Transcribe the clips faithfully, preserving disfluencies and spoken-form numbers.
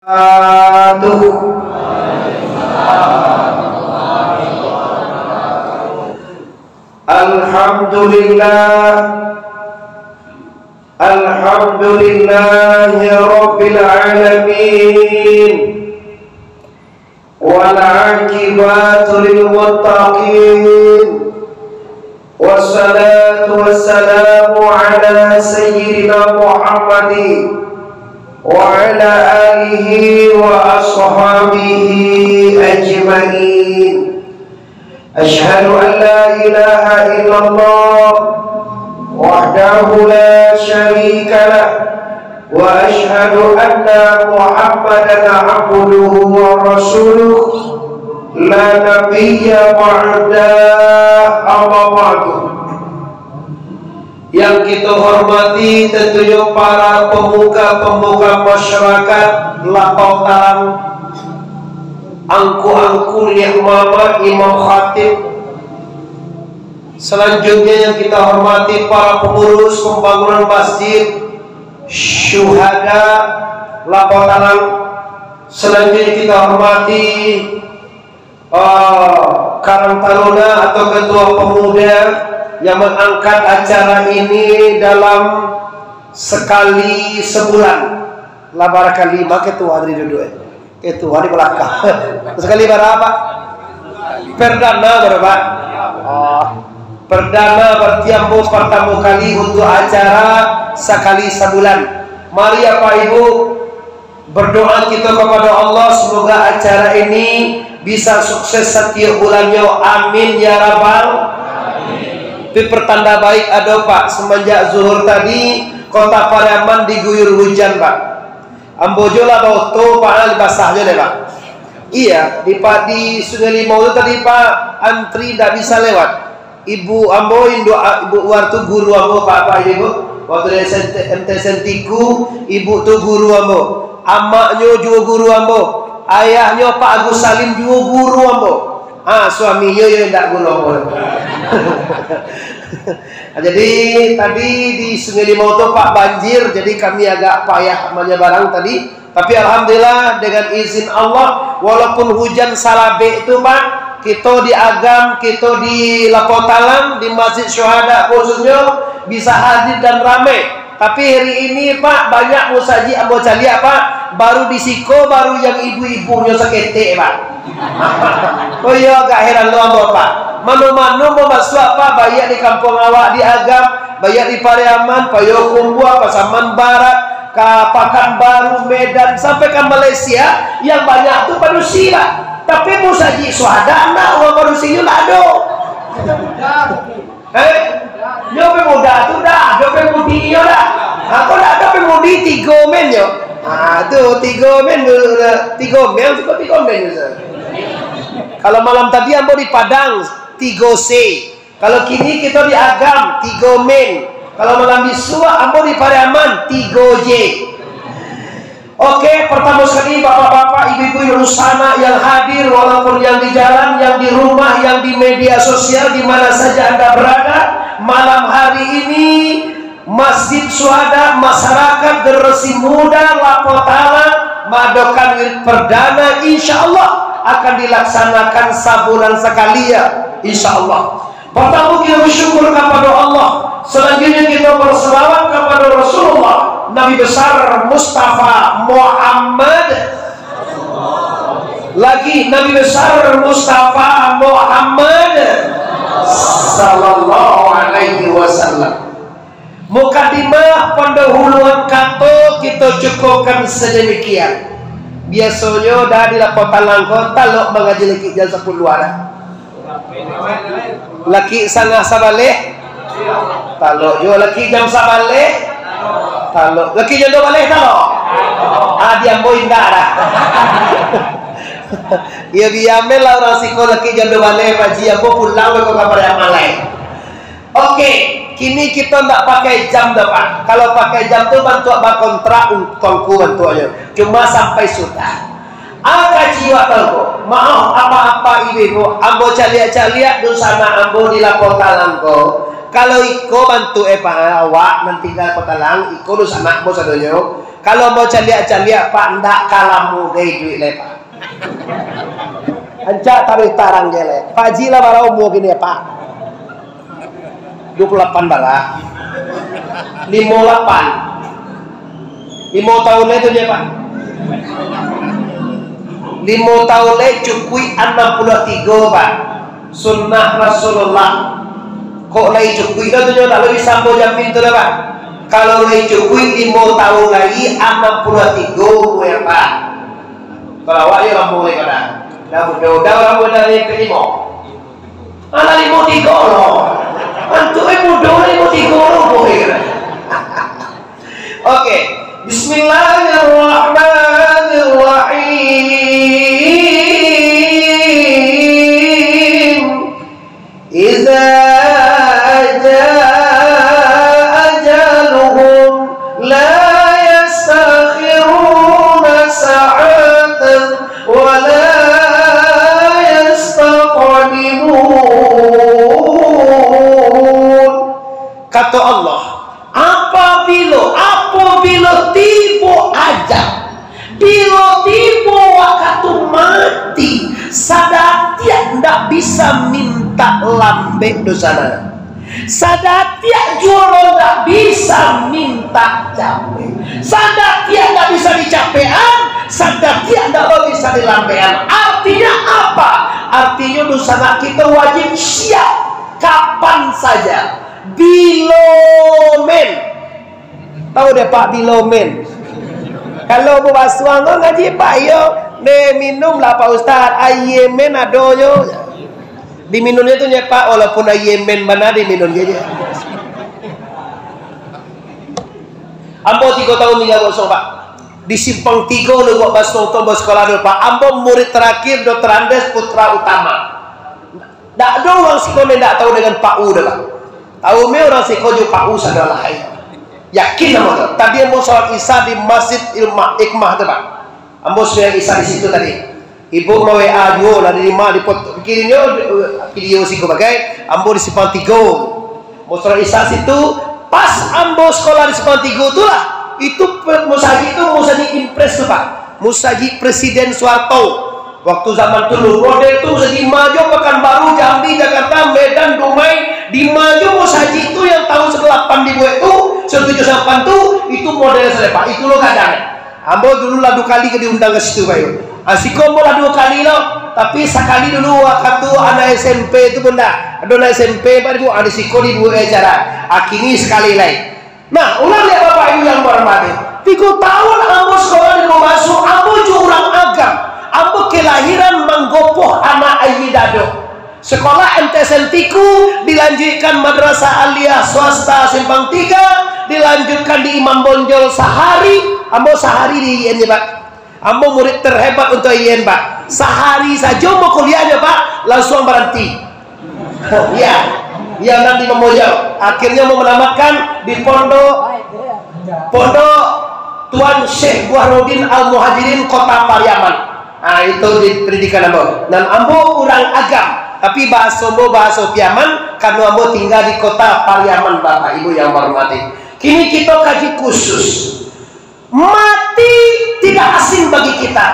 وبركاته. الحمد لله. الحمد لله رب العالمين. والعاقبة للمتقين. والصلاة والسلام على سيدنا محمد وعلى آله وأصحابه أجمعين. أشهد أن لا إله إلا الله وحده لا شريك له، وأشهد أن محمدا عبده ورسوله، لا نبي بعده، أما بعد. Yang kita hormati tentunya para pemuka-pemuka masyarakat Lapau Talang, angku-angku, niniak mamak, imam khatib. Selanjutnya yang kita hormati para pengurus pembangunan masjid syuhada Lapau Talang. Selanjutnya kita hormati eh, Karang Taruna atau ketua pemuda yang mengangkat acara ini dalam sekali sebulan. Lah barakali mah ketua tadi duduk, eh. Ketua di belakang. Sekali bara? Perdana bara? Oh. Perdana, berarti ambo pertama kali untuk acara sekali sebulan. Mari, Bapak Ibu, berdoa kita kepada Allah, semoga acara ini bisa sukses setiap bulannya. Amin ya rabbal. Tapi pertanda baik ada, Pak, semenjak zuhur tadi Kota Pariaman diguyur hujan, Pak. Ambo jo lah baoto, Pak, ah, basah jo deh, Pak. Iya, di, Pak, di Sungai Limau tu tadi, Pak, antri ndak bisa lewat. Ibu ambo, induk, ah, Ibu Uwar tu guru ambo, Pak, Pak, Ibu. Waktu di S M T, M T S N Tiku, ibu tu guru ambo. Amaknyo juo guru ambo. Ayahnyo Pak Agus Salim juo guru ambo. Ah, suami yo, yo indak guru ambo. Jadi, tadi di Sungai Limau tu, Pak, banjir, jadi kami agak payah manyabarang tadi. Tapi alhamdulillah, dengan izin Allah, walaupun hujan salabek tu, Pak, kito di Agam, kito di Lapau Talang, di Masjid Syuhada khususnyo, bisa hadir dan ramai. Tapi hari ini, Pak, banyak musajik ambo caliak, Pak, baru di siko, baru yang ibu-ibunyo saketek, Pak. Oh iyo, agak heran lo ambo, Pak. Mano-mano mamasuak, Pak, baiak di kampuang awak di Agam, baiak di Pariaman, Payokumbuah, Pasaman Barat, ka Pakanbaru, Medan, sampai ka Malaysia, yang banyak tu padusi, Pak. Tapi musajik Syuhada, nak urang padusinyo ndak ado. Eh? Nyo pemuda tu dah, nyo pemudinyo dah. Aku dah ada pemudi tigo men nyo. Ah, tu tigo men dulu dah. Tigo men, tigo, tigo men tu. Kalau malam tadi ambo di Padang, tigo C. Kalau kini kito di Agam, tigo men. Kalau malam bisuak ambo di Pariaman, tigo J. Oke, pertama sekali, bapak-bapak, ibu-ibu yang di sana, yang hadir, walaupun yang di jalan, yang di rumah, yang di media sosial, di mana saja Anda berada, malam hari ini, Masjid Syuhada Masyarakat Generasi Muda Lapau Talang maadokan wirid perdana, insya Allah akan dilaksanakan sabulan sekali, ya, insya Allah. Pertama, kita bersyukur kepada Allah. Selanjutnya, kita berselawat kepada Rasulullah, Nabi Besar Mustafa Muhammad. Lagi, Nabi Besar Mustafa Muhammad sallallahu alaihi wasallam. Mukadimah, pendahuluan kato, kita cukupkan sedemikian. Biasonyo dah di Lapau Talang ko, talok mangaji lagi jam sapuluah dah. Laki sangah sabaleh, talok juo. Laki jam sabaleh, talok. Laki jam duo baleh, talok. Ah, di ambo indak dah. Iyo, biamen lah urang siko laki jam duo baleh, Pak Ji, ambo pulang beko ka Pariaman lai. Oke, kini kito ndak pakai jam dah, Pak. Kalau pakai jam tu bantuak bakontrak, tuangku bantuaknyo. Cuma sampai sudah. Ah, kaji wak tangko. Maaf, apa-apa ibu-ibu. Ambo caliak-caliak dunsanak ambo di Lapau Talang ko. Kalau iko bantuak, eh, Pak, awak nan tingga Kota Lang, iko dunsanak ambo sadonyo. Kalau ambo caliak-caliak, Pak, ndak ka lamo gai iduik lai, Pak. Rancak taruih tarang je lai. Pak Haji lah bara umua kini, Pak? Duo puluah lapan bara. Limo lapan. Limo taun lai tu je, Pak. Limo taun lai cukuik anam puluah tigo, Pak. Sunnah Rasulullah. Kok lai cukuik dah tu nyo, tak bisa ambo jamin tu dah, Pak. Kalau lai cukuik limo taun lai, anam puluah tigo umua, Pak. Kalau awak yo lamo lai, Pak, dah. Dah mudo, dah urang mudo dari P limo. Alah, limo tigo lo. Antu, eh, mudo limo tigo lo, boy. Oke. Bismillahirrahmanirrahim. Iza jaa ajaluhum la yastakhiruna sa'atan wa la yastaqdimun. Kato Allah, apabilo, apabilo tibo ajal, bilo tibo wakatu mati, sadatiak ndak bisa mintak lambek doh sanak. Sadatiak juo lo ndak bisa mintak capek. Sadatiak ndak bisa dicapekan, sadatiak ndak lo bisa dilambekan. Artinyo apa? Artinyo dunsanak kito wajib siap kapan saja. Bilo men. Tahu deh, Pak, bilo men. Kalau basuang ko ngaji, Pak, iyo, ne minum lah, Pak Ustaz. Aia men adonyo. Diminumnyo tu nyo, Pak, walaupun aia men bana diminum je, je. Ambo tigo taun tingga Basuang, Pak. Di Simpang Tigo lo buek Basuang tu ambo sekolah dulu, Pak. Ambo murid terakhir Doktor Andes Putra Utama. Ndak ado urang siko nan indak tahu dengan Pak U doh, Pak. Tahu me urang siko jo Pak U sadolah, ai. Yakin ambo tu. Tadi ambo salat Isya di Masjid Ilma-, Hikmah tu, Pak. Ambo sumbayang Isya di situ tadi. Ibu ma-W A juo lah di limo, di pot-, kirinyo, eh, video siko bagai, ambo di Simpang Tigo. Ambo salat Isya situ, pas ambo sekolah di Simpang Tigo tu lah, itu pe-, musajik tu musajik Impres tu, Pak. Musajik Presiden Soeharto. Waktu zaman dulu, model tu sadimajo Pekanbaru, Jambi, Jakarta, Medan, Dumai, dimajo musajik tu yang tahun sembilan puluh delapan dibuek tu, sembilan puluh tujuh sembilan puluh delapan tu, itu model sajo, Pak. Itu lo gadang. Ambo dulu lah duo kali ka diundang ka situ, Pak. Ah, siko ambo lah duo kali lo, tapi sakali dulu wakatu anak S M P tu pun dah. Ado anak S M P, Pak, dibuek, ah, di siko dibuek acara. Ah, kini sakali lai. Nah, ulang liek Bapak Ibu yang ambo hormati. Tigo tahun ambo sekolah di Lumbasu, ambo jo urang agam. Ambo kelahiran manggopoh anak aia dado. Sekolah M T S N Tiku, dilanjutkan Madrasah Aliyah Swasta Simpang Tiga, dilanjutkan di Imam Bonjol Sahari. Ambo Sahari di I N je, Pak. Ambo murid terhebat untuk I N, Pak. Sahari sajo ambo kuliahnyo, Pak, langsuang baranti. Iya. Iya, nan di Mamojo. Akhirnyo ambo manamatkan di pondok, pondok Tuan Syekh Buahruddin Al-Muhajirin Kota Pariaman. Ah, itu di pendidikan ambo. Nan ambo urang agam, tapi bahaso ambo bahaso Piaman, karano ambo tingga di Kota Pariaman, Bapak Ibu yang ambo hormati. Kini kito kaji khusus. Mati tidak asing bagi kita.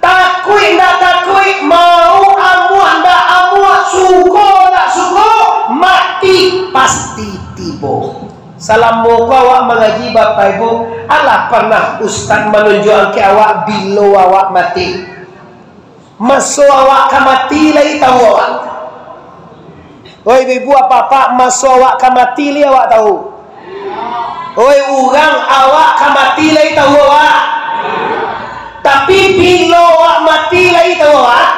Takuik ndak takuik, mau amuah ndak amuah, suko ndak suko, mati pasti tibo. Salamo ko awak mangaji, Bapak Ibu, alah parnah ustaz manunjuakan ka awak bilo awak mati? Maso awak ka mati lai tahu awak? Oi, ibu-ibu, apak-apak, maso awak ka mati lai awak tahu? Oi, urang, awak ka mati lai tahu awak? Tapi, bilo awak mati lai tahu awak?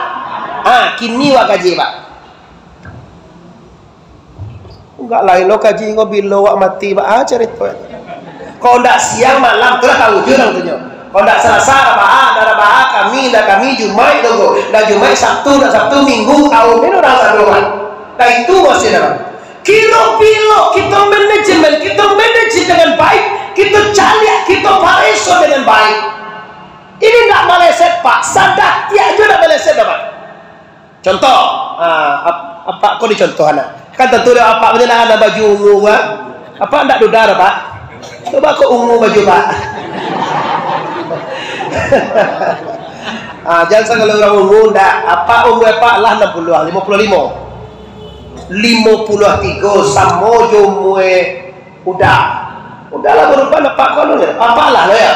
Ha, kini awak kaji, Pak. Agak lain lo kaji ko, bilo awak mati, baa carito. Kok ndak siang malam, tu lah tahu je urang tu nyo. Kok ndak Salasa, Rabaha, ndak Rabaha, Kami, ndak Kami, Jumaik tu ko. Ndak Jumaik, Sabtu, ndak Sabtu, Minggu, tahu ni urang sado kan. Nah, itu maksudnya, Bang. Kiro bilo kito manajemen, kito manage dengan baik, kito caliak, kito pareso dengan baik. Ini ndak maleset, Pak. Sadatiak je ndak maleset, Pak. Contoh, ah, ap-, apak ko dicontoh anak. Kan tantu dek apak tu lah, ado baju ungu, kan? Apak ndak duda doh, Pak? Cubo ko ungu baju, Pak. Ah, jan sagalo urang ungu, ndak. Apak, umua apak lah anam puluah, limo puluah limo. Limo puluah tigo, samo jo umua Uda. Uda lah barupa apak ko lo, yo. Apak lah, lo, yo.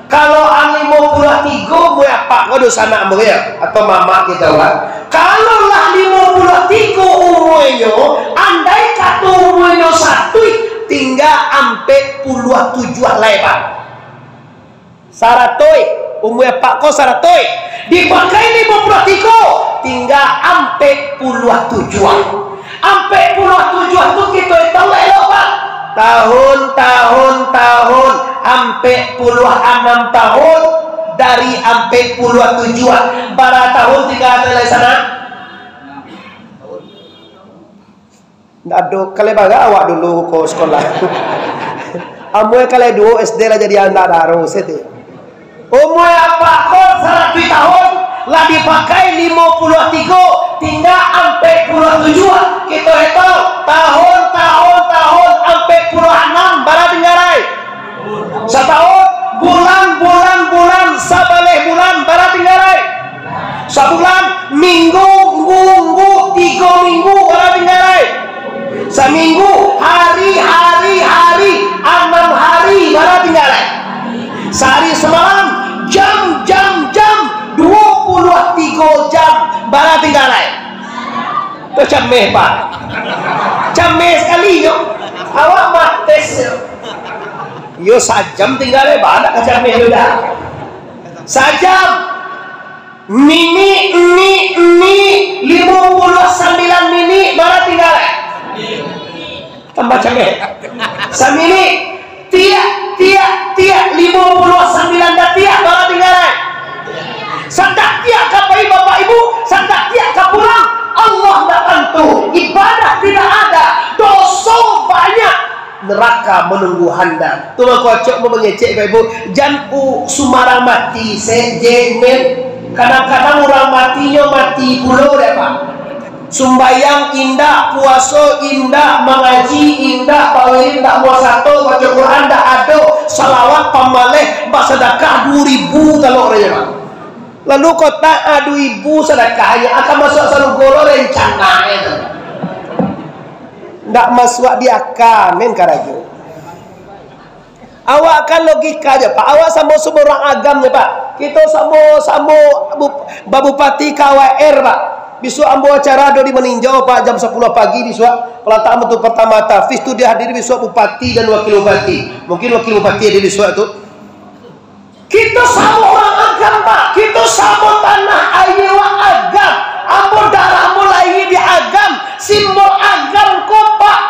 Kalau limo puluah tigo umua apak ko, dunsanak ambo, yo, atau mamak kito, kan. Kalau lah limo puluah tigo umuanyo, andai kato umuanyo satuih, tingga ampek puluah tujuah lai, Pak. Saratoi, umua apak ko saratoi. Dipakai limo puluah tigo, tingga ampek puluah tujuah. Ampek puluah tujuah tu kito itong elok, Pak. Tahun, tahun, tahun, ampek puluah anam tahun dari ampek puluah tujuah. Bara tahun tingga ado lai sanak? Ndak ado, kalai bara awak dulu ko sakolah. Ambo kalai duo S D lah jadi anak daro, sete. Umua apak ko saratuih tahun, lah dipakai limo puluah tigo, tingga ampek puluah tujuah. Kito etong, tahun, tahun, tahun, ampek puluah anam, bara tingga lai? Satahun, bulan, bulan, bulan, sabaleh bulan, bara tingga lai? Sabulan, minggu, nggu, nggu, tigo minggu, bara tingga lai? Saminggu, hari, hari, hari, anam hari, bara tingga lai? Sahari samalam, jam, jam, jam, duo puluah tigo jam, bara tingga lai? Tu cameh, Pak. Cameh sakali nyo. Awak mates nyo. Yo, sajam tingga lai, banyak ka cameh tu dah. Sajam. Minik, minik, minik, limo puluah sambilan minik, bara tingga lai? Tambah cameh. Saminik, tiak, tiak, tiak, limo puluah sambilan datiak, bara tingga lai? Sadatiak ka pai Bapak Ibu, sadatiak ka pulang, Allah ndak tantu, ibadah tidak ada, doso banyak, neraka menunggu handa. Tu mangko acok mangecek, Bapak Ibu, jan u-, sumbarang mati, sejemen. Kadang-kadang urang mati nyo mati pulo dek, Pak. Sumbayang indak, puaso indak, mangaji indak, bawilin indak, muasato, baco Quran indak ado, salawat pamaleh, basadakah duo ribu talok raja, Pak. Lalu kotak, ah, duo ribu sadakah aja, akan masuak sarugo lo rencana itu. Ndak masuak di aka, men, karajo. Awak kan logika je, Pak. Awak samo-samo urang Agam je, Pak. Kito samo-samo bu-, babupati K W R, Pak. Bisuak ambo acara ado di Maninjau, Pak, jam sapuluah pagi bisuak. Palatakan batu partama tahfiz tu dihadiri bisuak bupati dan wakil bupati. Mungkin wakil bupati hadir bisuak tu. Kito samo urang Agam, Pak. Kito samo tanah aia Agam. Ambo darah ambo lahia di Agam. Simbol Agam ko, Pak.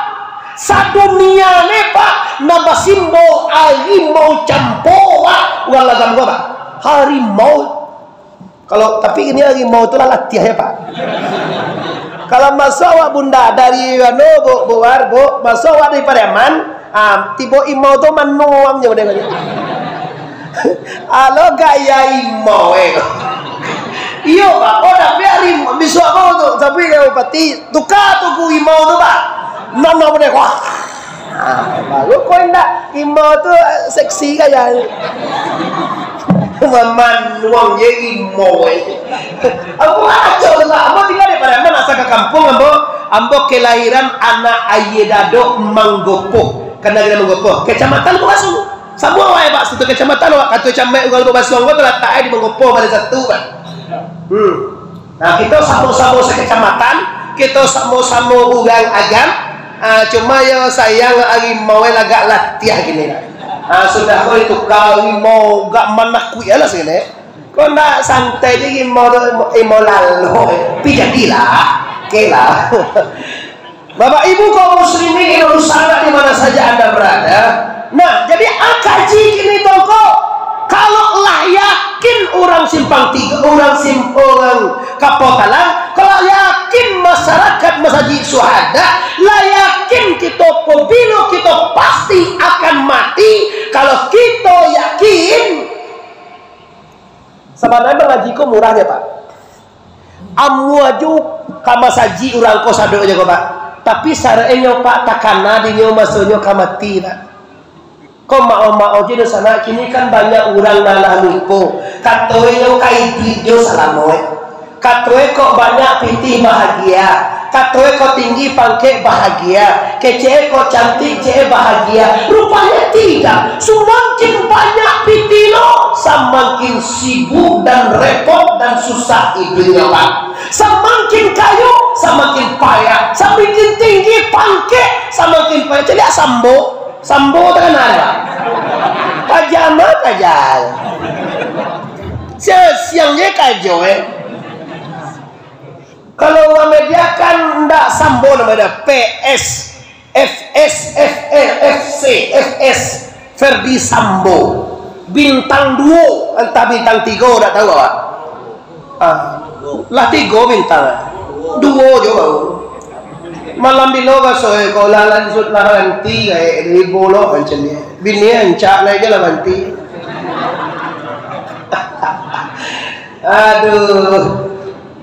Sadunia ne, Pak, nan basimbol harimau campo, Pak. Urang Agam ko, Pak. Harimau. Kalau, tapi kini harimau tu lah latiah ya, Pak. Kalau masuak awak bunda dari anu, Bu, Bu War, Bu, masuak awak dari Pariaman, ah, tibo imau tu manuang je model tadi. Alo gaya imau, eh. Iyo, Pak. Oh, tapi hari bisuak ko tu, tapi kalau pati, tuka tu ku imau tu, Pak. Nana model, wah. Ah, baru kau indak, imau tu, eh, seksi gaya. Manuang je imau, eh. Ambo ajo lah, ambo tingga di Pariaman, asa ka kampuang ambo, ambo kelahiran anak aia dado Manggopoh. Ka nagari Manggopoh, Kecamatan Lubuk Basuang. Samo awak, Pak, satu kecamatan awak, kato camat urang Lubuk Basuang ko talatak di Manggopoh, Balai Satu, Pak. Hmm. Nah, kito samo-samo sakecamatan, kito samo-samo urang Agam. Ah, cuma yo sayang harimau lagak latiah kini. Ah, sudah ko dituka harimau gak manakuik alas kini. Ko ndak santai je harimau tu, harimau lalo. Tapi jadilah. Oke lah. Bapak Ibu kaum muslimin Indonesia di mana saja Anda berada. Nah, jadi akaji kini tongko, kalau lah yakin urang Simpang Tigo, urang Sim-, urang Kapau Talang, kalau yakin masyarakat Masajik Syuhada, lah yakin kito pabilo kito pasti akan mati, kalau kito yakin. Sabananyo mangaji ko murah je, Pak. Amuah ju ka masajik urang ko sadonyo ko, Pak. Tapi saraiknyo, Pak, takana dinyo masonyo ka mati, Pak. Ko maoh-maoh je dunsanak, kini kan banyak urang nan lah lupo. Katonyo ka iduik jo salamoik. Katonyo kok banyak pitih bahagia. Katonyo kok tinggi pangkek bahagia. Kecek kok cantik cek bahagia. Rupanyo tidak. Samakin banyak pitih lo, samakin sibuk dan repot dan susah iduiknyo, Pak. Samakin kayo, samakin payah. Samakin tinggi pangkek, samakin payah. Caliak Sambo. Sambo takana, Pak. Pajama paja. Siang-siang je kajo, eh. Kalau urang media kan ndak Sambo namonyo, P S, F S, F L, F C, F S, Ferdi Sambo. Bintang duo, antah bintang tigo, ndak tahu awak. Ah, lah tigo bintang, duo jo baru. Malam bilo baso, eh, ko lah lansuik lah ranti, eh, dari bolok macam ni. Bini ancak lah je lah ranti. Aduh.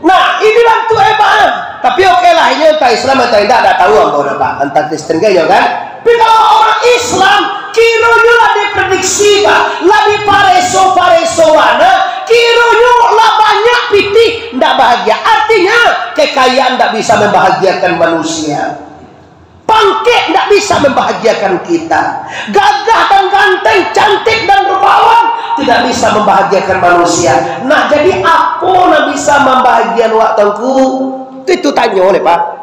Nah, ini bantuak hebat. Tapi oke lah, inyo antah Islam antah indak, ndak tahu ambo dah, Pak. Antah Kristen ka inyo kan. Tapi kalau orang Islam, kironyo lah diprediksi, Pak, lah dipareso-pareso bana, kironyo lah banyak pitih, ndak bahagia. Artinya, kekayaan ndak bisa membahagiakan manusia. Pangkek ndak bisa membahagiakan kita. Gagah dan ganteng, cantik dan rupawan tidak bisa membahagiakan manusia. Nah, jadi apo nan bisa mambahagiakan awak, Tuanku? Itu, itu tanyo leh, Pak.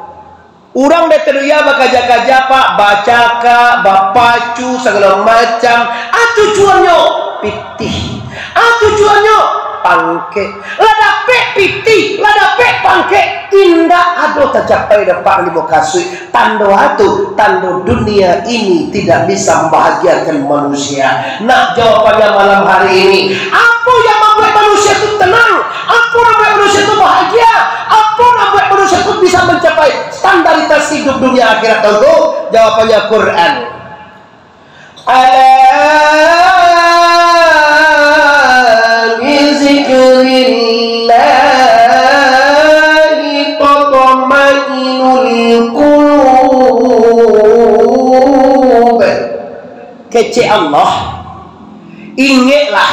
Urang dari dunia bakaja-kaja, Pak, bacakak, bapacu, sagalo macam. Ah, tujuannyo pitih. Ah, tujuannyo pangkek. Lah dapek pitih, lah dapek pangkek, indak ado tacapai dek Pak di mukasuik. Tando a tu, tando dunia ini tidak bisa membahagiakan manusia. Nah, jawabannyo malam hari ini, apo yang mambuek manusia tu tenang? Apo yang mambuek manusia tu bahagia? Apo yang mambuek manusia tu bisa mencapai standaritas hidup dunia akhirat, Tuanku? Jawabannyo Quran. Ala bizikrillahi tatma'innul qulub. Kecek Allah, ingeklah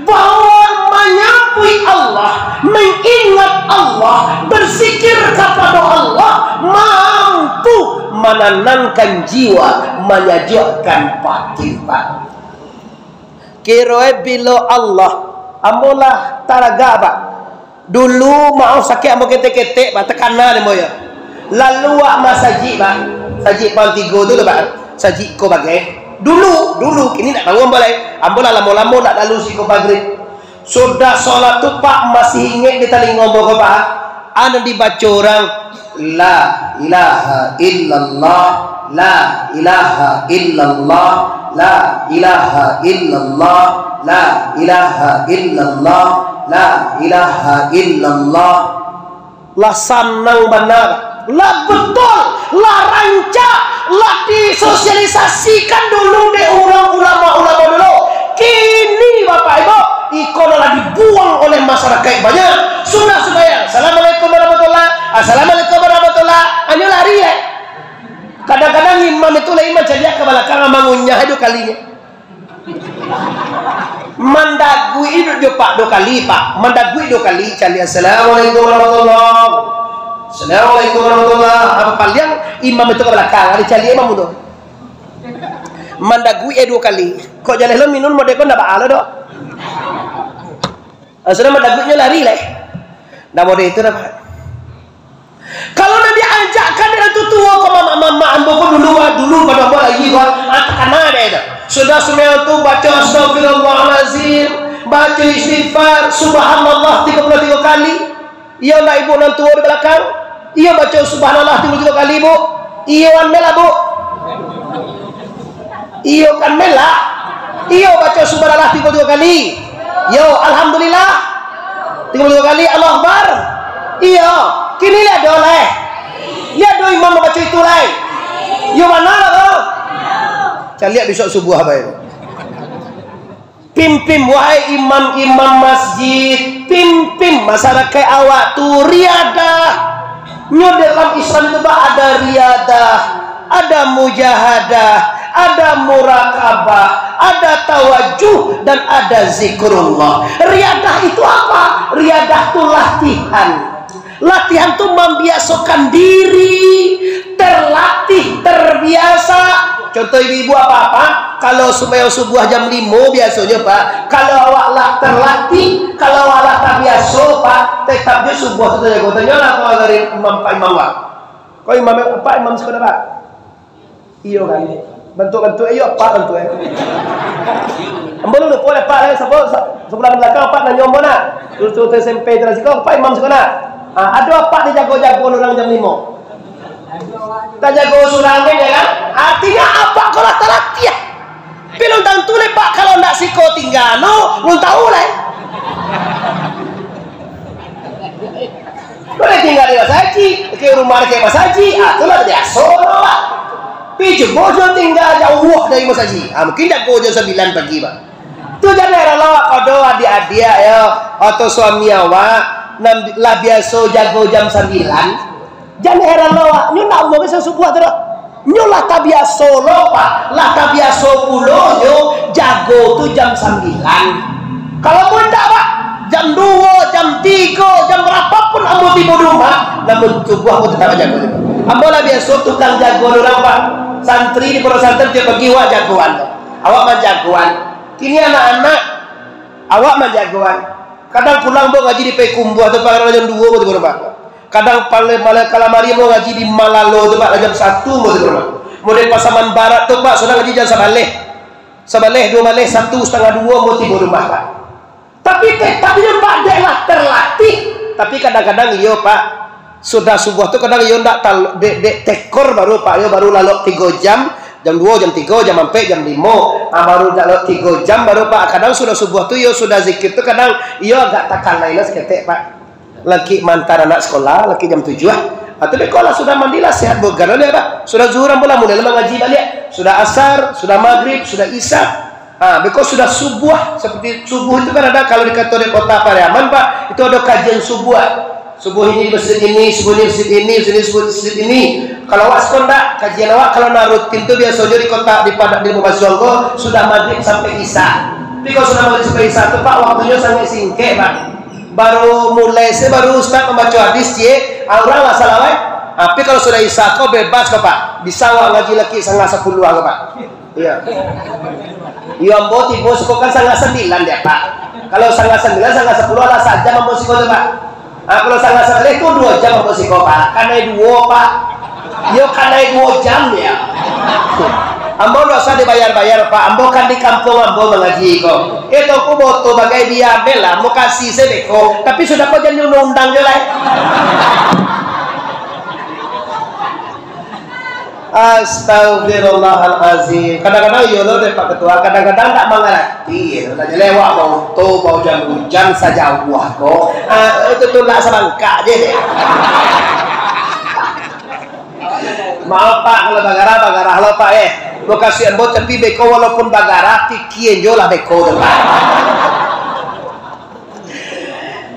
bahwa manyabuik Allah, mengingat Allah, berzikir kepada Allah mampu menenangkan jiwa, menyejukkan batin. Kiroe bilo Allah, ambo lah taragak, Pak. Dulu maoh sakik ambo ketek-ketek, Pak, takana dek ambo yo. Lalu wak masajik, Pak. Sajik Pahang Tigo tu lah, Pak. Sajik ko bagai. Dulu, dulu, kini ndak tahu ambo lai. Ambo lah lamo-lamo ndak lalu siko magrib. Sudah solat tu, Pak, masih ingek di talingo ambo ko, Pak. Anu dibaco urang, La ilaha illallah, la ilaha illallah, la ilaha illallah, la ilaha illallah, la ilaha illallah. Lah sanang bana, lah betul, lah rancak, lah disosialisasikan dulu dek urang ulama-ulama dulu. Kini, Bapak Ibu, iko lah dibuang oleh masyarakat banyak. Sudah sumbayang, "Assalamualaikum warahmatullah, assalamualaikum warahmatullah," anyo lari, eh. Kadang-kadang imam itu lah imam caliak ka balakang, mangunyah duo kali. Mandaguik duo, Pak, duo kali, Pak. Mandaguik duo kali, caliak, "Assalamualaikum warahmatullah. Assalamualaikum warahmatullah." Apo paliang imam itu ka balakang, ado caliak imam tu. Mandaguik, eh, duo kali. Kok jaleh lo minun model ko ndak baa lo doh. Ah, sudah mandaguiknyo lari lai. Ndak model itu dah, Pak. Kalau nan diajakkan dek urang tuo-tuo ko, mamak-mamak ambo ko dulu, ah, dulu pado ambo lai, ah, takana dek itu. Sudah sumbayang tu baco astagfirullahalazim, baco istighfar, subhanallah tigo puluah tigo kali. Iyo ndak ibu nan tuo di balakang? Iyo baco subhanallah tigo puluah tigo kali, Bu? Iyo, ambo lah, Bu. Iyo kan, ambo lah. Iyo baco subhanallah tigo puluah tigo kali. Iyo, alhamdulillah tigo puluah tigo kali, Allahu Akbar. Iyo, kini liek do lai. Liek do imam baco itu lai. Iyo bana lah, Bu. Caliak bisuak subuah bae. Pimpin, wahai imam-imam masjid, pimpin masyarakat awak tu riadah. Nyo dalam Islam itu, Pak, ada riyadah, ada mujahadah, ada murakabah, ada tawajuh, dan ada zikrullah. Riyadah itu apa? Riyadah tu latihan. Latihan tu mambiasokan diri, terlatih, terbiasa. Contoh ibu-ibu apa-apa, kalau sumbayang subuah jam limo biasonyo, Pak, kalau awak lah terlatih, kalau awak lah tabiaso, Pak, tetap jo subuah tu tajago. Tanyolah ka dari imam, Pak Imam, Pak. Kau imam, Pak Imam sekolah, Pak? Iyo kan. Bantuak-bantuak, iyo, Pak, bantuak, eh. Ambo dulu, Pak, Pak, eh, sabo, sa-, sabulan balakang, Pak, nanyo ambo nak. Lulus S M P tu lah siko, Pak Imam sekolah. Ah, ado Pak dijago-jago urang jam limo. Tajago surang kan, ya kan? Artinya apa kalau tak latihan? Tapi lun tantu lai, Pak, kalau ndak siko tingga, no, lun tahu lai. Boleh tingga di masajik, ke rumah ke masajik, ah, tu lah biaso, no, Pak. Tapi cubo jo tingga jauah dari masajik. Ah, mungkin jago jam sambilan pagi, Pak. Tu jan heran lo, ado adiak-adiak, yo, atau suami awak, nan lah biaso jago jam sambilan. Jan heran lo awak, nyo ndak amuah bisuak subuah tu doh. Nyo lah tabiaso lo, Pak. Lah tabiaso pulo nyo jago tu jam sambilan. Kalau mun ndak, Pak, jam duo, jam tigo, jam barapapun ambo tibo di rumah, namun subuah ambo tatap manjago. Ambo lah biaso tukang jagoan urang, Pak. Santri di pondok pesantren tiap pagi awak jagoan. Awak manjagoan. Kini anak-anak, awak manjagoan. Kadang pulang ambo ngaji di Payakumbuah tu, Pak, kadang jam duo ambo tibo di rumah. Kadang pale-, pale kalamari ambo ngaji di Malalo tu, Pak, jam satu ambo tibo di rumah. Model Pasaman Barat tu, Pak, sudah ngaji jam sabaleh. Sabaleh, duo baleh, satu, satangah duo ambo tibo di rumah, Pak. Tapi tetap iyo, Pak, dek lah terlatih. Tapi kadang-kadang iyo, Pak, sudah subuah tu kadang iyo ndak tal-, dek, dek tekor baru, Pak, iyo baru lalok tigo jam, jam duo, jam tigo, jam ampek, jam limo. Ah, baru lalok tigo jam baru, Pak. Kadang sudah subuah tu iyo sudah zikir tu kadang iyo agak takalai lah saketek, Pak. Laki mantar anak sekolah, laki jam tujuah. Ah, tapi kalau sudah mandi lah sehat bugar lah, Pak. Sudah zuhur ambo lah mulai lah mangaji baliak. Sudah asar, sudah magrib, sudah isya. Ah, because sudah subuah, seperti subuh itu kan ada, kalau di kato di kota Pariaman, Pak, itu ada kajian subuah. Subuh ini di masjid ini, subuh ini di masjid ini, subuh ini di masjid ini. Kalau awak siko ndak, kajian awak kalau nak rutin tu biasonyo di kota, di Padang, di Lumban Basuang ko, sudah magrib sampai isya. Tapi kalau sudah magrib sampai isya tu, Pak, waktunyo sangat singkek, Pak. Baru mulai se, baru ustaz mambaco hadis, ciek, ah, urang lah salawat. Tapi kalau sudah isya ko bebas ko, Pak. Bisa awak ngaji lagi satangah sapuluah ko, Pak. Iyo. Iyo, ambo tibo siko kan satangah sambilan dek, Pak. Kalau satangah sambilan, satangah sapuluah lah sajam ambo siko tu, Pak. Ah, kalau satangah sambilan tu duo jam ambo siko, Pak. Kanai duo, Pak. Iyo, kanai duo jam, yo. Ambo ndak usah dibayar-bayar, Pak. Ambo kan di kampuang ambo mangaji ko. Eh, Tuangku Boto bagai biamel lah, ambo kasih se beko. Tapi sudah ko jan diundang-undang jo lai. Astagfirullahalazim. Kadang-kadang iyo lo deh, Pak Ketua, kadang-kadang ndak mangarati. Ndak jaleh awak mauto, baujan-ujan sajauah ko. Ah, itu tulak sabangkak je deh. Maaf, Pak, kalau bagarah, bagarah lo, Pak, eh. Lokasi ambo tapi beko walaupun bagarah, pikia jo lah beko tu, Pak.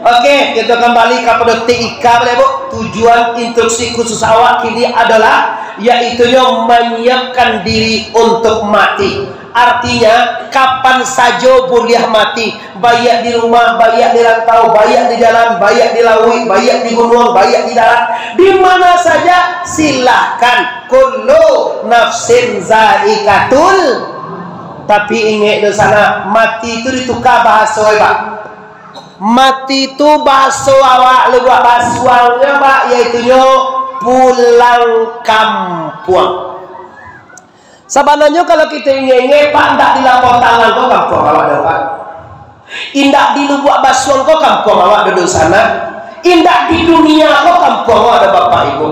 Oke, kita kembali kepada T I K, boleh, Bu? Tujuan instruksi khusus awak kini adalah, yaitunyo menyiapkan diri untuk mati. Artinya, kapan sajo buliah mati, baiak di rumah, baiak di rantau, baiak di jalan, baiak di lauik, baiak di gunuang, baiak di darat, di mana saja, silahkan. Kullu nafsin zaikatul. Tapi ingek dek sanak, mati tu ditukar bahaso, eh, Pak. Mati tu bahaso awak Lubuak Basuangnyo, Pak, yaitunyo pulang kampuang. Sabananyo kalau kito ingek-ingek, Pak, ndak di Lapau Talang ko kampuang awak doh, Pak. Indak di Lubuak Basuang ko kampuang awak doh, dunsanak. Indak di dunia ko kampuang awak doh, Bapak Ibu.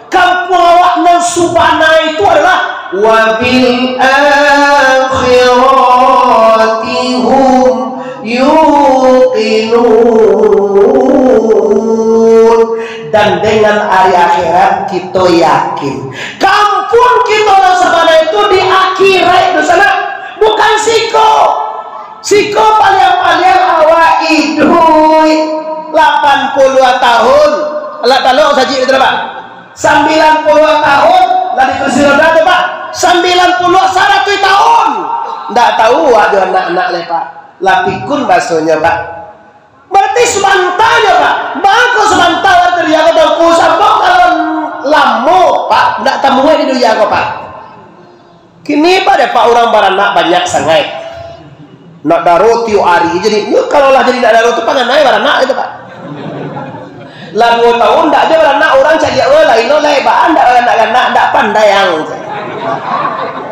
Kampuang awak nan sabana itu adalah, "Wa bil akhirati hum yuqinun." Dan dengan hari akhirat kito yakin. Kampuang kito nan sabana itu di akhirat, dunsanak, bukan siko. Siko paliang-paliang awak iduik lapan puluah tahun. Alah talok sajik itu, Pak. Sambilan puluah tahun lah di kursi roda tu, Pak. Sambilan puluah, saratuih tahun. Ndak tahu awak jo anak-anak lai, Pak. Lah pikun basonyo, Pak. Barati sabanta nyo, Pak. Baa kok sabanta, barati dunia ko, Tuangku, sabab kalau lamo, Pak, ndak tamuai di dunia ko, Pak. Kini pado, Pak, urang baranak banyak sangaik. Nak daro tiok ari. Jadi, nyo kalau lah jadi nak daro tu, panganai baranak itu, Pak. Lah duo tahun ndak ado baranak, urang caliak, "Wah, lah ino lai, baa ndak baranak-ranak, ndak pandai ang."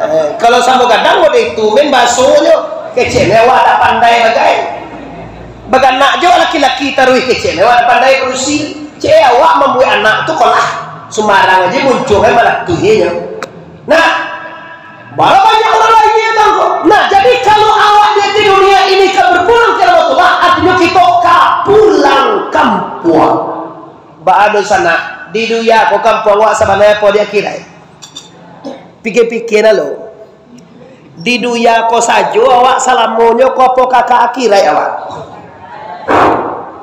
Eh, kalau samo gadang model itu, men basonyo, keceknyo awak ndak pandai bagai. Baranak jo laki-laki taruih, keceknyo awak ndak pandai barusi. Cek awak mambuek anak tu kolah, sumbarang aja muncul, kan, malah tu ye nyo. Nah, bara banyak urang lain yang tahu. Nah, jadi kalau awak di dunia ini ka berpulang ka rahmatullah, artinyo kito ka pulang kampuang. Baa dunsanak, di dunia ko kampuang awak sabananyo apo di akhirat? Pikia-pikia nah lo. Di dunia ko sajo awak salamonyo ko apo ka ka akhirat awak?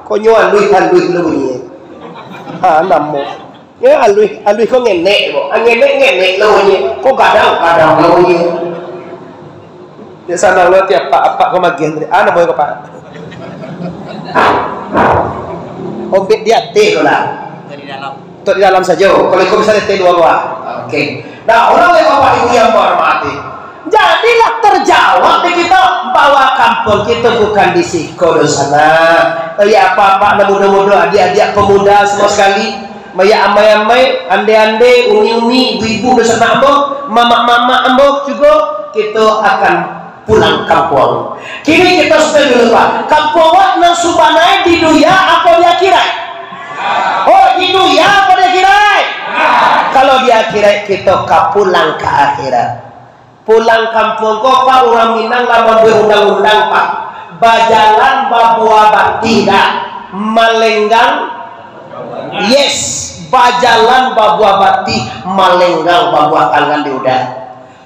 Ko nyo aluih-aluih lo bunyi. Ha, namo. Yo, aluih, aluih ko ngenek ko. Ah, ngenek, ngenek lo bunyi. Ko gadang, gadang lo bunyi. Dek sanang lo tiap apak-apak ko magiah tadi. Ah, namo ko, Pak? Ombek di ateh ko lah. Dari dalam. Tok di dalam sajo. Kalau iko bisa di ateh luar-luar. Oke. Nah, urang lai Bapak Ibu yang bahormati. Jadilah terjawab di kito bahwa kampuang kito bukan di siko dunsanak. Yo, apak-apak nan mudo-mudo, adiak-adiak pemuda semua sekali, mayak amai-amai, ande-ande, uni-uni, ibu-ibu dunsanak ambo, mamak-mamak ambo jugo, kito akan pulang kampuang. Kini kito setuju dulu, Pak. Kampuang awak nan subananyo di dunia apo di akhirat? Oh, di dunia apo di akhirat? Kalau di akhirat, kito ka pulang ka akhirat. Pulang kampuang ko, Pak, urang Minang lah mambuek undang-undang, Pak. Bajalan babuah batih dah, malenggang. Yes, bajalan babuah batih, malenggang babuah tangan di udah.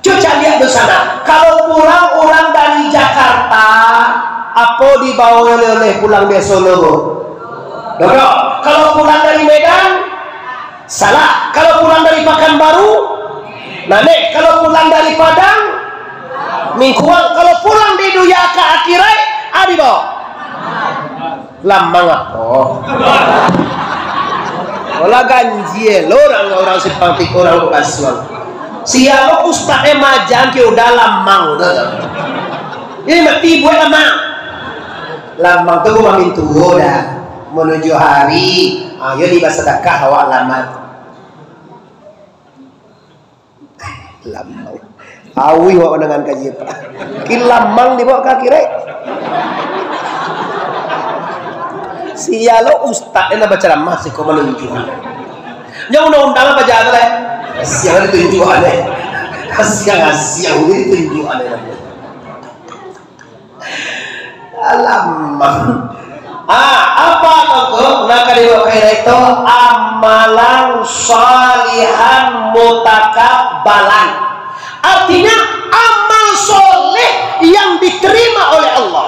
Cubo caliak dunsanak, kalau pulang urang dari Jakarta, apo dibawo oleh-oleh pulang biaso lo, Bu? Dodok. Kalau pulang dari Medan, salah. Kalau pulang dari Pakanbaru, nanek. Kalau pulang dari Padang, mingkuang. Kalau pulang di dunia ka akhirat, a dibawo? Lamang apo? Olah ganjia lo urang, urang Simpang Tigo, urang Bukasuang. Sia lo ustaz e majan ke udah lamang tu. Ini mati buek lamang. Lamang tu rumah mintuo dah. Manuju hari, ayo di basadakah awak lamang. Lamang. Awih awak mandangakan kaji, Pak. Kin lamang dibawo ka akhirat. Sia lo ustaz nan bacaramah siko manunjuak. Nyo undang-undang apo jalan lai? Siang ditunjuak deh. Siang-siang ditunjuak deh. Alamak. Ah, apa tu? Nah, ka dibawo ka akhirat tu amalan salihan mutakabbalan. Artinya, amal soleh yang diterima oleh Allah.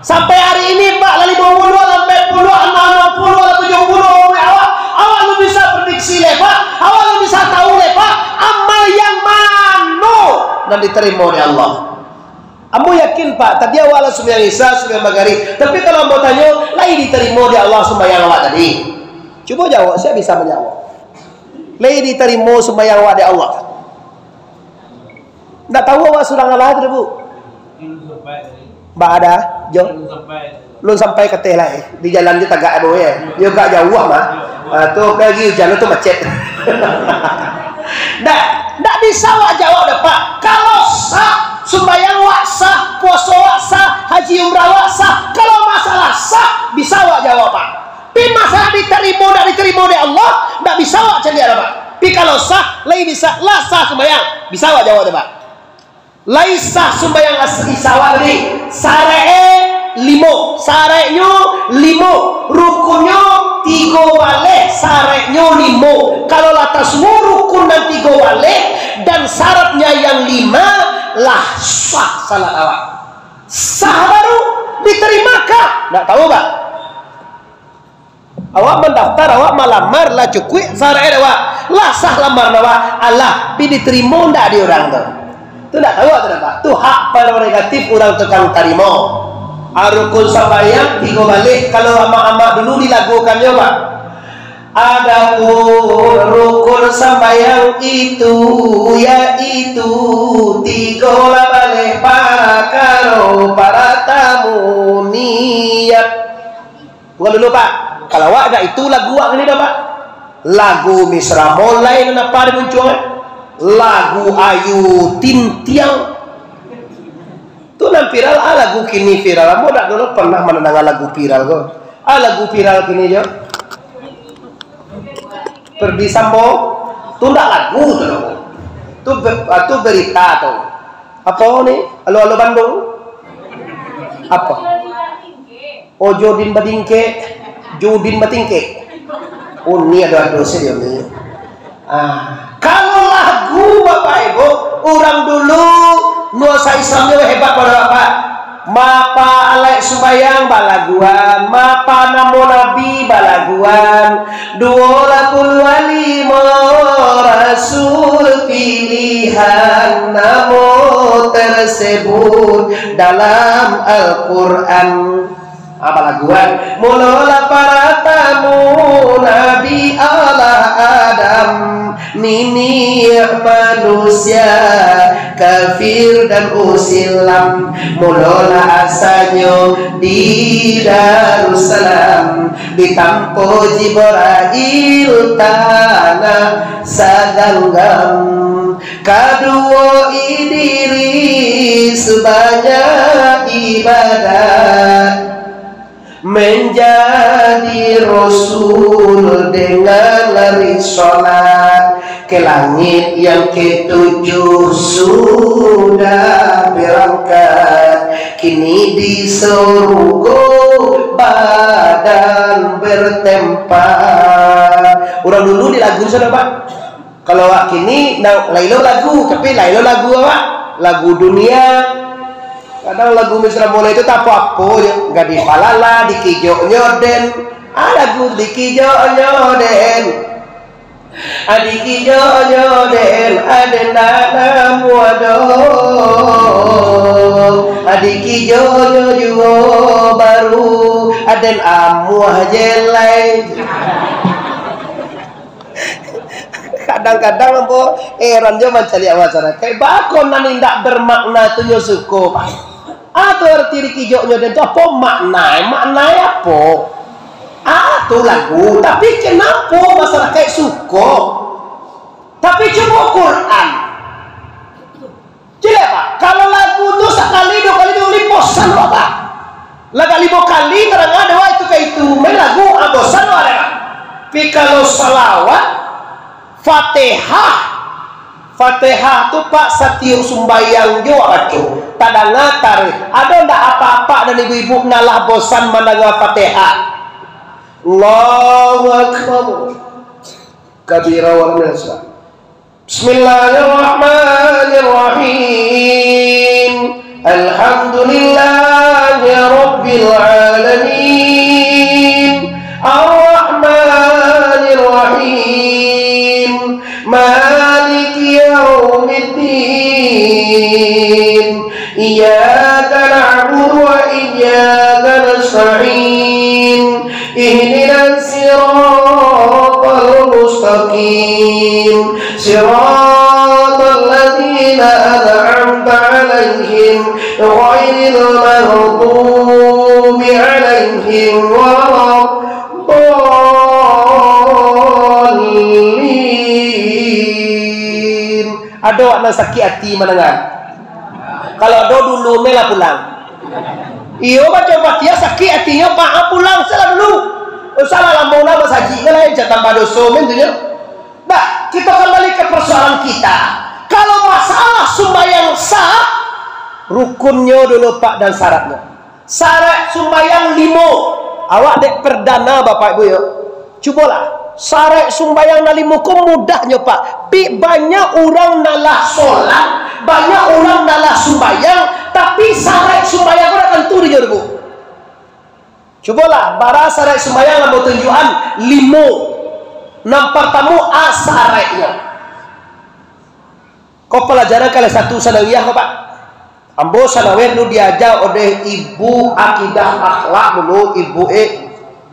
Sampai hari ini, Pak, lah limo puluah, lah ampek puluah, lah anam puluah, lah tujuah puluah, umur awak, awak lu bisa prediksi leh, Pak. Awak lu bisa tahu leh, Pak, amal yang mano nan diterima oleh Allah. Ambo yakin, Pak, tadi awak lah sumbayang Isya, sumbayang Magarib. Tapi kalau ambo tanyo, lai ditarimo dek Allah sumbayang awak tadi? Cubo jawab, sia bisa manjawab? Lai ditarimo sumbayang awak dek Allah? Ndak tahu awak surang alah tu, Bu? Ba ada, Jo? Lun sampai ka ateh lai. Di jalan je tagak ado, yo. Yo agak jauah mah. Ah, tu ka lagi ujan tu macet. Ndak, ndak bisa awak jawab doh, Pak. Kalau sah, sumbayang awak sah, puaso awak sah, haji umrah awak sah. Kalau masalah sah, bisa awak jawab, Pak. Tapi masalah ditarimo, ndak ditarimo dek Allah, ndak bisa awak caliak doh, Pak. Tapi kalau sah, lai bisa, lah sah sumbayang, bisa awak jawab doh, Pak. Lai sah sumbayang as-, Isya awak tadi? Saraiknyo limo. Saraiknyo limo. Rukunnyo tigo baleh, saraiknyo limo. Kalau lah tasuo rukun nan tigo baleh dan syaratnya yang lima, lah sah salat awak. Sah baru ditarimo kah? Ndak tahu, Pak. Awak mandaftar, awak malamar, lah cukuik syarat awak. Lah sah lamar awak, alah, pi ditarimo ndak di urang tu. Tu ndak tahu tu ndak, Pak. Tu hak prerogatif urang tukang tarimo. Ah, rukun sambayang tigo baleh, kalau amak-amak dulu dilagukan nyo, Pak. Adapun rukun sambayang itu, yaitu tigo lah baleh parakaro, paratamu niat. Bukan dulu, Pak. Kalau awak agak itu lagu awak kini dah, Pak. Lagu Misra Molai nan apa di muncuang, eh? Lagu Ayu Tintiang. Tu nan viral, ah, lagu kini viral. Ambo dak dulu pernah mandanga lagu viral ko. Ah, lagu viral kini jo. Ferdy Sambo. Tu ndak lagu tu doh. Tu be-, ah, tu berita tu. Apa ni? Alo-alo Bandung? Apa? Oh, Jodin badingkek, Jodin batingkek. Oh, ni ado-ado sajo ni. Ah, kalau lagu, Bapak Ibu, urang dulu, nuansa Islamnyo hebat pado Bapak. Mapa alaik sumbayang balaguan, mapa namo Nabi balaguan, duo lah puluah limo rasul pilihan namo tersebut dalam Al-Quran. Ah, balaguan. Mulolah paratamu Nabi Allah Adam, niniak manusia, kafir dan Islam. Mulolah asanyo di Darussalam, ditampo Jibrail tanah saganggam. Kaduo Idris banyak ibadat, menjadi rasul dengan risalat. Ke langit yang ketujuh sudah berangkat, kini di surga badan bertempat. Urang dulu di lagu sana, Pak. Kalau awak kini, ndak, lain lo lagu, tapi lain lo lagu awak, lagu dunia. Kadang lagu Misra Molai tu tak apo-apo je, gadih palala, dikijoknyo den. Ah, lagu dikijoknyo den. Ah, dikijoknyo den, aden ndak namuah doh. Ah, dikijoknyo juo baru, aden amuah je lai. Kadang-kadang ambo heran jo mancaliak masyarakaik, baa kok nan indak bermakna tu nyo suko, Pak? Apo arti dikijoknyo den tu, apo makna? Makna apo? Ah, tu lagu, tapi kenapo masyarakaik suko? Tapi cubo Quran. Jelek, Pak. Kalau lagu tu sakali, duo kali, tigo kali, bosan awak, Pak. Lah agak limo kali tadanga dek awak itu ka itu, main lagu, ah, bosan awak dek, Pak. Tapi kalau salawat, Fatihah, Fatihah tu, Pak, satiok sumbayang jo awak baco. Tadanga tareh. Ado ndak apak-apak dan ibu-ibu nan lah bosan mandanga Fatihah? Allahu Akbar. Kabira wa Bismillahirrahmanirrahim. Alhamdulillahirabbil alamin. Arrahmanirrahim. Maliki yaumiddin. Iyyaka na'budu wa iyyaka nasta'in. Ihdinas siratal mustaqim. Siratal ladzina an'amta 'alaihim ghairil maghdubi 'alaihim waladdallin. Ado nan sakik ati mandanga? Kalau ado, dulu me lah pulang. Iyo, baco Fatihah sakik atinyo, Pak, ah, pulang salah dulu. Usah lah lamo lah masajik, kan lain, jan tambah doso, men, tu nyo. Nah, kita kembali ke persoalan kita. Kalau masalah sumbayang sah, rukunnyo dulu, Pak, dan syaratnyo. Syarat sumbayang limo. Awak dek perdana, Bapak Ibu, yo. Cubolah. Syarat sumbayang nan limo ko mudahnyo, Pak. Pi banyak urang nan lah solat, banyak urang nan lah sumbayang, tapi syarat sumbayang ko dak tantu dinyo, Bu. Cubolah, bara saraik sumbayang ambo tunjuakan limo. Nan partamo, a saraiknyo. Ko palajaran kalas satu sanawiyah ko, Pak. Ambo sanawiyah dulu diaja oleh ibu akidah akhlak dulu, ibu e,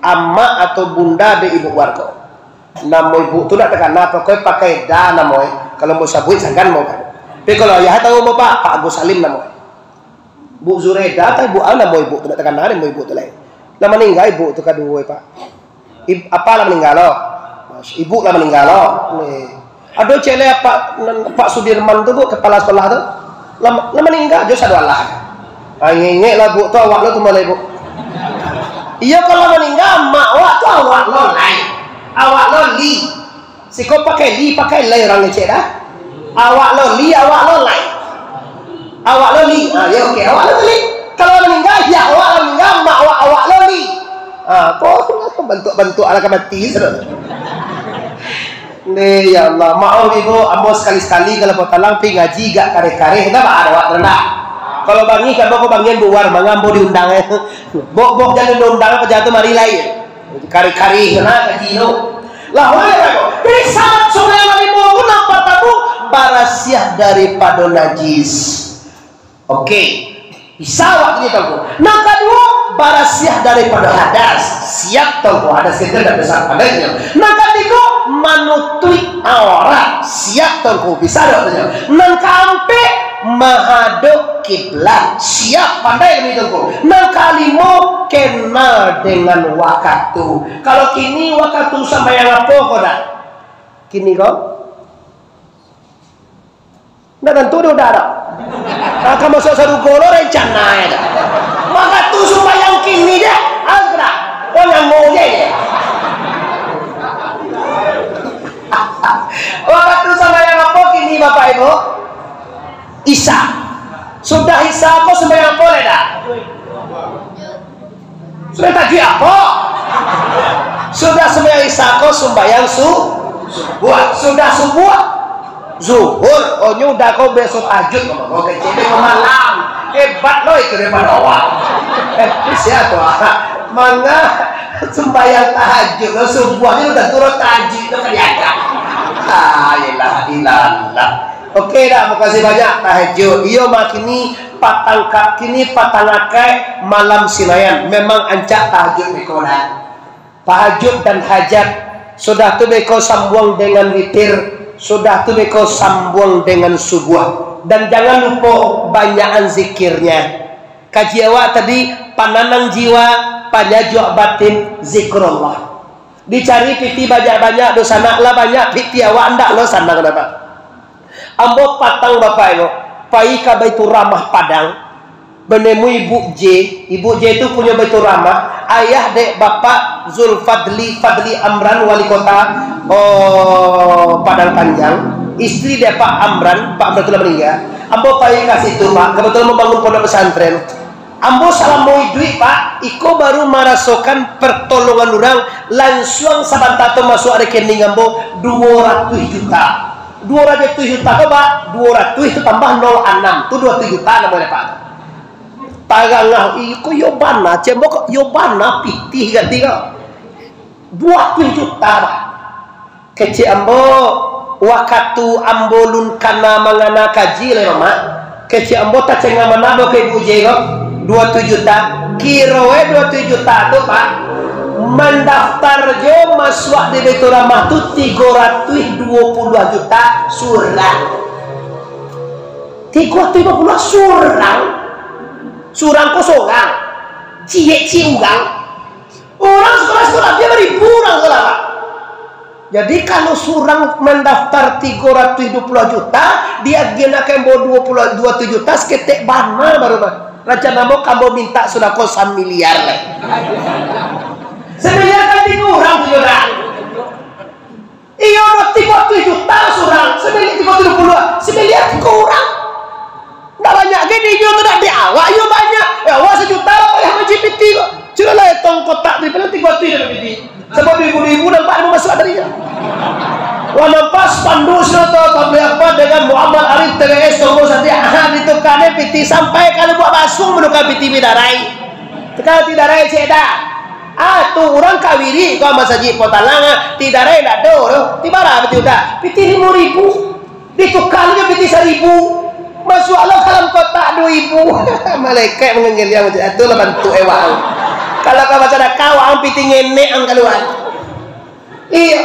amak atau bunda dek ibu warga. Namo ibu tu ndak takana, pokoknyo pakai da namo e. Kalau mau sabuik sagan mau kan. Tapi kalau ayah tahu mau, Pak, Pak Agus Salim namo e. Bu Zureda atau ibu a namo ibu tu, ndak takana namo ibu tu lai. Lah maningga ibu tu kaduo, Pak. Ib-, apa lah maningga lo? Ibu lah maningga lo. Nih. Ado cek lai Pak, nan Pak Sudirman tu, Bu, kepala sekolah tu. Lah, lah maningga jo sado alah. Ah, ngengek lah, Bu, tu awak lo tu malai, Bu. Iyo, kalau maningga, mak awak tu awak lo lai. Awak lo li. Siko pakai li, pakai lai urang ngecek dah. Awak lo li, awak lo lai. Awak lo li. Ah, ya, oke. Awak lo tu li. Kalau maningga, ya awak lo maningga, mak awak, awak lo li. Ah, ko bantuak-bantuak anak mati sudah. Ni, ya Allah, maaf ibu, ambo sekali-sekali kalau Petalang pi ngaji gak kareh-kareh, dah ba ada awak rendah. Kalau bangih, kalau ko bangian buar, mangga ambo diundang, eh. Bok-bok jan diundang, apa jatuh mari lai. Kareh-kareh, nah, kaji tu. Lah, weh, bro. Jadi, syarat sumbayang limo tu nan partamo, barasiah daripado najis. Oke. Bisa waktunyo, Tuanku. Nan kaduo, barasiah daripado hadas. Siap, Tuanku. Hadas kito dak besar padanyo. Nan katigo, manutuik aurat. Siap, Tuanku. Bisa dak waktunyo? Nan kaampek, mahadok kiblat. Siap, pandai kami tu, Tuanku. Nan kalimo, kenal dengan wakatu. Kalau kini wakatu sambayang apo ko dak? Kini ko? Ndak tantu doh dak dak. Akan masuk sarugo lo rencana e dak. Wakatu sambayang kini je, ah, dak. Oh, nyambung je, je. Wakatu sambayang apo kini, Bapak Ibu? Isya. Sudah Isya ko sumbayang apo lai dak? Sumbayang tahajud apo? Sudah sumbayang Isya ko sumbayang su-, subuah. Sudah subuah, zuhur. Oh, nyo udah ko biaso tahajud, ko kecil ko malam. Hebat lo itu daripado awak. Eh, sia tu, ah. Manga sumbayang tahajud lo, subuah nyo udah turun tahajud lo ka diangkat. La ilaha illallah. Oke dah, makasih banyak. Tahajud. Iyo mah kini patang ka-, kini patang akai malam Sinayan. Memang ancak tahajud beko dah. Tahajud dan hajat. Sudah tu beko sambuang dengan witir. Sudah tu beko sambuang dengan subuah. Dan jangan lupo banyakan zikirnya. Kaji awak tadi, pananang jiwa, panyajuak batin, zikrullah. Dicari pitih banyak-banyak, dunsanak lah banyak pitih awak, ndak lo sanang, Bapak. Ambo patang, Bapak, iko, pai ka Baiturrahmah Padang, banemui Ibu J. Ibu J tu punyo Baiturrahmah, ayah dek Bapak Zulfadli, Fadli Amran, wali kota, oh, Padang Panjang. Istri dek Pak Amran, Pak Amran tu lah maningga. Ambo pai ka situ, Pak, kebetulan mambangun pondok pesantren. Ambo salamo iduik, Pak, iko baru marasokan partolongan urang, lansuang sabanta tu masuak rekening ambo duo ratuih juta. Duo ratuih juta ko, Pak, duo ratuih tu tambah nol anam, tu duo ratuih juta namo e, Pak. Tarangah, iko yo bana, cek ambo ko, yo bana pitih ganti ko. Duo ratuih juta, Pak. Kecek ambo, wakatu ambo lun kana mangana kaji lai, Mak. Kecek ambo tacengah bana ambo ka Ibu J ko, duo ratuih juta. Kiro e duo ratuih juta tu, Pak, mandaftar jo masuak di Baiturrahmah tu tigo ratuih duo puluah juta surang. Tigo ratuih duo puluah surang. Surang ko surang. Ciek-ciek urang. Urang sekolah-sekolah, dia baribu urang sekolah, Pak. Jadi, kalau surang mandaftar tigo ratuih duo puluah juta, diagiah nak ka ambo duo puluah, duo ratuih juta, saketek bana baru, Pak. Rancana ambo ka ambo minta sudah ko samiliar lai. Samiliar kan tigo urang tu, Pak. Iyo, tigo ratuih juta surang, samiliar tigo ratuih duo puluah, samiliar tigo urang. Ndak banyak ge di inyo tu, dak di awak iyo banyak. Eh, awak sajuta lah payah mancuci pitih ko. Sudah lah etong kotak tadi, paling tigo ratuih dah pitih. Sabab duo ribu-duo ribu nampak ado masuak tadi. Wah, nampak spanduk sudah tu, Tabligh Akbar dengan Muhammad Arif T W S, tunggu saja. Ah, ditukar ni pitih sampai ka Lubuak Basung manukar pitih bidarai. Tukar bidarai cek dah. Ah, tu urang ka wirid ka masajik Potalang, ah, ti darai ndak ado tu. Ti bara pitih uda? Pitih limo ribu. Ditukar jo pitih saribu. Masuak lo ka dalam kotak duo ribu. Malaikat manggeliang macam tu lah bantuak e waang. Kalau ka basadakah, waang pitih ngenek ang kalua. Iyo,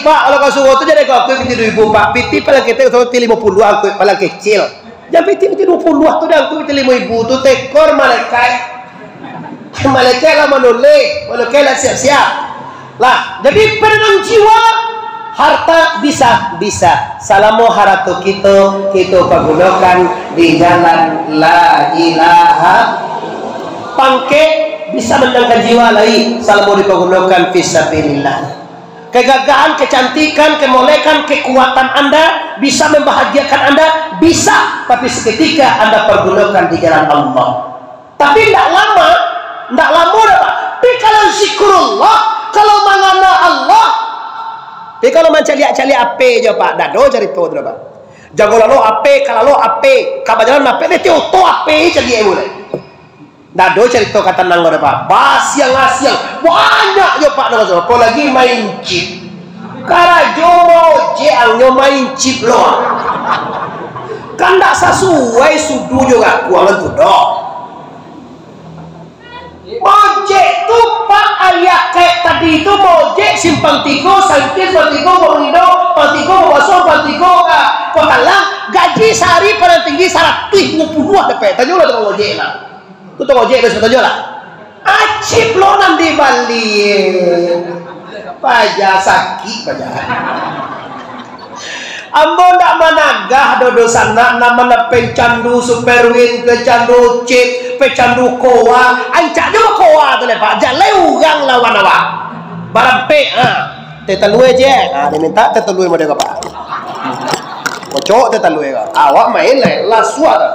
Pak, kalau ka surau tu jadi ka angkuik pitih duo ribu, Pak. Pitih paling ketek tu pitih limo puluah angkuik paling kecil. Jan pitih pitih duo puluah tu diangkuik pitih limo ribu tu tekor malaikat. Malaikat lah manulih, malaikat lah siap-siap. Lah, jadi padanan jiwa, harta bisa, bisa. Salamo harato kito, kito pagunokan di jalan la ilaha. Pangkek bisa manangkan jiwa lai, salamo dipagunokan fisabilillah. Kegagahan, kecantikan, kemolekan, kekuatan Anda bisa membahagiakan Anda, bisa, tapi seketika Anda pergunakan di jalan Allah. Tapi ndak lama, ndak lamo doh, Pak. Tapi kalau zikrullah, kalau mangana Allah, tapi kalau mancaliak-caliak ape jo, Pak, ndak ado carito tu doh, Pak. Jago lalo ape, kalalo ape, ka bajalan ape, deh, oto ape caliak mulai. Ndak ado carito ka tanang ko, Pak. Basiang-asiang. Banyak jo, Pak, nan masuak. Apolagi main chip. Karajo maojek ang nyo main chip lo. Kan ndak sasuai sudu jo gakuangan tu doh. Maojek tu, Pak, ayah kayak tadi tu maojek Simpang Tigo, Sangkir, Simpang Tigo, Bangun Indo, Simpang Tigo, Babaso, Simpang Tigo, ka Potalang, gaji sahari paling tinggi saratuih duo puluah dapek. Tanyolah tukang ojek lah. Tu tukang ojek tu, tanyolah. Acip lo nan dibali. Paja sakik, paja. Ambo ndak managah dodo sanak, nan mana pecandu Superwin, pecandu chip, pecandu koa. Ancak jo koa tu leh, Pak. Jaleh urang lawan awak. Barampek, ha. Teh talue je. Ha, diminta teh talue model apa? Kocok teh talue ka. Awak main leh, lasuah tu.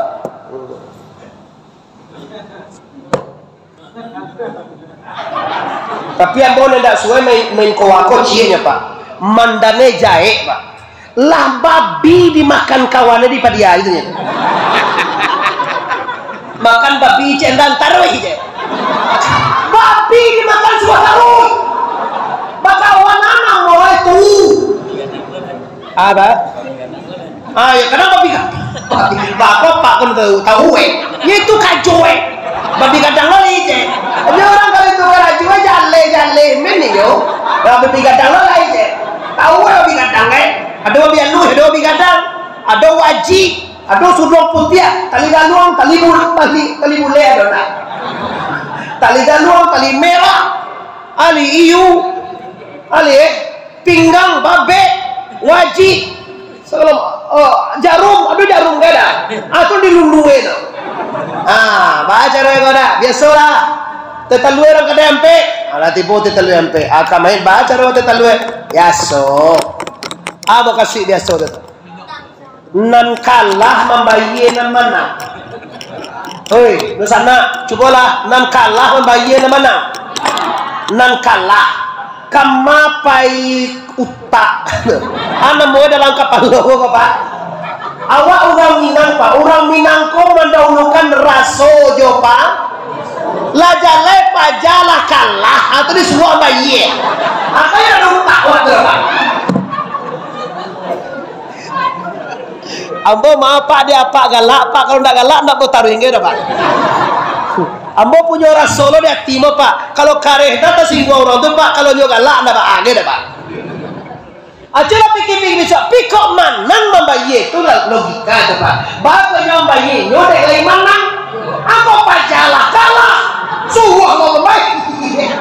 Tapi ambo nan dak suwe main, main koa ko cieknyo, Pak. Mandane jaek, Pak. Lah babi dimakan kawannya di padi ari tu nyo. Makan babi cek ndan taruih je. Babi dimakan sudah taruih. Bakawan anak mulai tu. Apa? Ah, ya, kadang babi gadang. Bapak, Pak, kan tahu, tahu, eh. Ya, itu kajo, eh. Babi gadang lo lai, cek. Ini orang kalau itu kajo, eh, jale, jale, men ni, yo. Nah, babi gadang lo lai, cek. Tahu, eh, babi gadang, eh. Ada babi anu, ada babi gadang. Ada waji, ada suduang putiah, tali galuang, tali bul-, tali, tali bule, ada nak. Tali galuang, tali merah, ali iu, ali, eh. Pinggang, babek, waji, sagalo, oh, jarum, ado jarum ka ado? Ah, tu dilulue tu. Ah, baa caro ko dak? Biasolah. Teh talue urang kadai ampek. Alah tibo teh talue ampek. Ah, ka main baa caro teh talue? Biaso. Ah, bakasuik biaso tu. Nan kalah mambayie nan manang. Oi, dunsanak, cubolah, nan kalah mambayie nan manang. Nan kalah, kama pai utak. Ah, namo dalam kapalo ko, Pak? Awak urang Minang, Pak. Urang Minang ko mandahulukan raso jo, Pak. Lah jaleh paja lah kalah, atau disuruah mambayie. Apa nan ado utak awak tu, Pak? Ambo maaf, Pak, di apak galak, Pak. Kalau ndak galak, ndak bataruih inggih dah, Pak. Ambo punyo raso lo di ati mah, Pak. Kalau kareh dah tasingguang urang tu, Pak. Kalau nyo galak, ndak baa dah, Pak. Aco lah pikir-pikir bisuak, pi kok manang mambayie tu lah logika tu, Pak. Baa kok nyo mambayie, nyo dek lai manang. Ambo paja lah kalah. Suruah lo mambayie.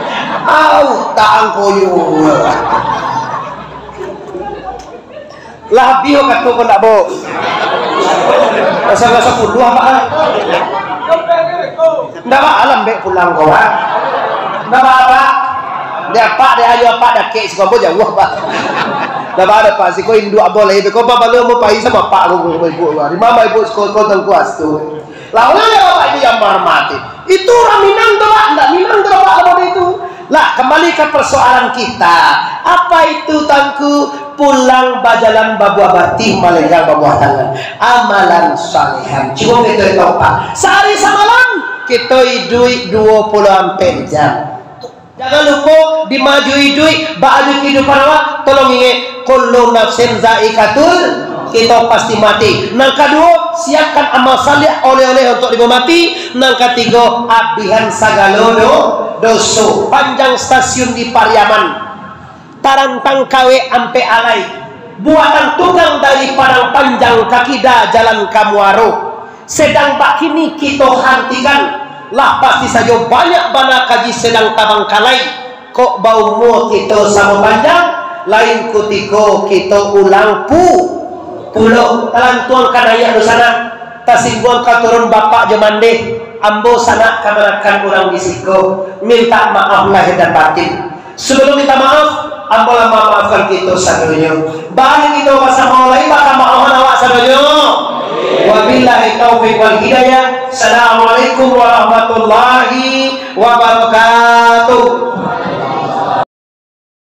Au, taang koyo. Lah abih kato ko ndak, Bo? Rasa-rasa puluah, Pak. Ndak baa lambek pulang ko, Pak. Ndak baa, Pak. Dek apak, dek ayo apak dakek siko ambo jauah, Pak. Ndak baa, Pak. Siko induak ambo lai. Beko babalo ambo pai samo apak ko, ko, ko, ibu, Pak. Di ma ibu siko ko tangkuas tu. Lah, urang yang Bapak Ibu yang bahormati, itu urang Minang tu, Pak, ndak Minang tu, Pak, kalau itu. Lah, kembali ke persoalan kita. Apa itu, Tangku? Pulang bajalan babuah batih, malenggang babuah tangan. Amalan salehan. Cubo kito tahu, Pak. Sehari samalam, kito iduik duo puluah ampek jam. Jangan lupo dimajuik-iduik, baa jo kehidupan awak. Tolong ingek, kullu nafsin zaikatul, kito pasti mati. Nan kaduo, siapkan amal saleh oleh-oleh untuak dibaok mati. Nan katigo, abihan sagalo do-, doso. Panjang stasiun di Pariaman, tarantang kawek ampek alai. Buatan tukang dari Padang Panjang ka kida jalan ka Muaro. Sedang bakini kito hantikan, lah pasti sajo banyak bana kaji sedang tabangkalai. Kok baumua kito samo panjang, lain kutiko kito ulang pu-, pulo. Talantuang ka naiak dunsanak, tasingguang ka turun bapak jo mandeh, ambo sanak kamanakan urang di siko, mintak maaf lahir dan batin. Sabalum minta maaf, ambo lah mamaafkan kito sadonyo. Baa kito basamo lai bakamaafan awak sadonyo. Wabillahi taufik wal hidayah. Assalamualaikum warahmatullahi wabarakatuh.